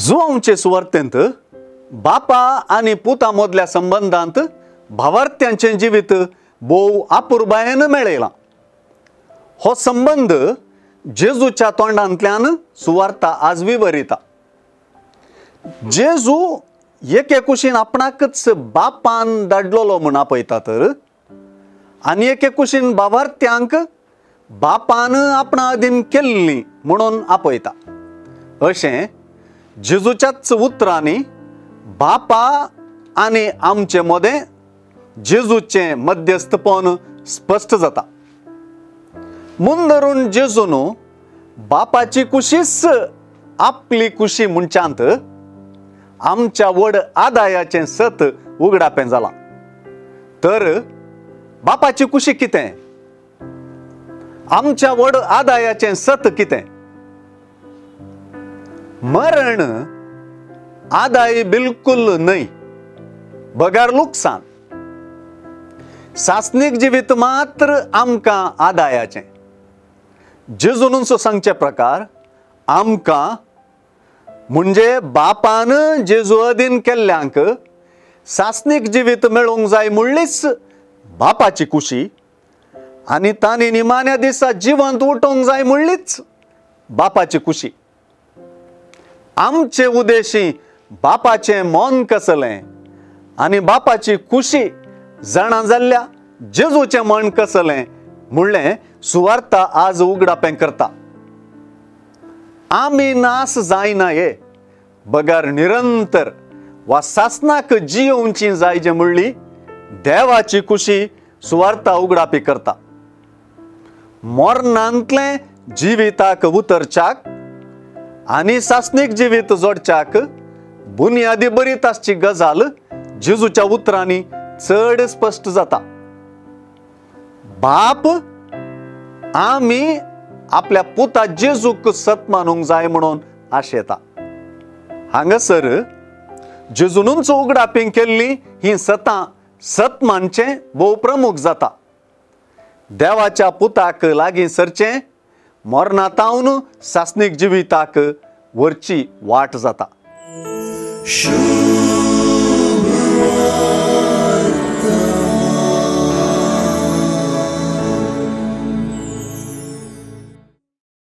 जुवांचे सुवार्तेंत बापा आनी पुता मदल्या संबंदांत भावार्थ्यांचें जिवीत भोव आपुरबायेन मेळयलां। हो संबंद जेजूच्या तोंडांतल्यान सुवार्ता आज विवरिता। जेजू एके कुशीन आपणाकच बापान धाडलेलो म्हूण आपयता तर आनी एके कुशीन भावार्थ्यांक बापान आपणा अधीन केल्ली म्हणून आपयता। अशें जेजूच्याच उतरांनी बापा आनी आमचे मदें जेजूचें मध्यस्थपण स्पश्ट जाता। मुंदरून जेजून बापाची कुशीच आपली कुशी म्हणच्यांत आमच्या व्हड आदायाचें सत उगडापें जालां। तर बापाची कुशी कितें, आमच्या व्हड आदायाचें सत कितें? मरण आदाय बिलकुल न्हय, बगर लुकसाण। सासणीक जिवीत मात्र आमकां आदायाचें। जेजून सांगचे प्रकार आमकां म्हणजे बापान जेजू अधीन केल्ल्यांक सासणीक जिवीत मेळूंक जाय म्हणलीच बापाची कुशी आनी तांणी निमाण्या दिसा जिवंत उठोवंक जाय म्हणलीच बापाची कुशी। आमचे उद्देशी बापाचें मन कसलें आनी बापाची कुशी जाणा जाल्ल्या जेजूचें मन कसलें म्हणलें सुवार्ता आज उगडापें करता। आमी नास जायना हे बगर निरंतर वा सासनाक जियोवची जायजे म्हणली देवाची कुशी सुवार्ता उगडापी करता। मरणांतलें जिविताक उतरच्याक आनी सासणीक जिवीत जोडच्याक बुनियादी बरीत आसची गजाल जेजूच्या उतरांनी चड स्पश्ट जाता। बाप आमी आपल्या पुता जेजूक सत मानूंक जाय म्हणून आशेता। हांगासर जेजूनच उगडापी केल्ली ही सतां सत मानचें भोव प्रमुख जाता। देवाच्या पुताक लागीं सरचें मरणातावन सासणीक जिविताक व्हरची वाट जाता।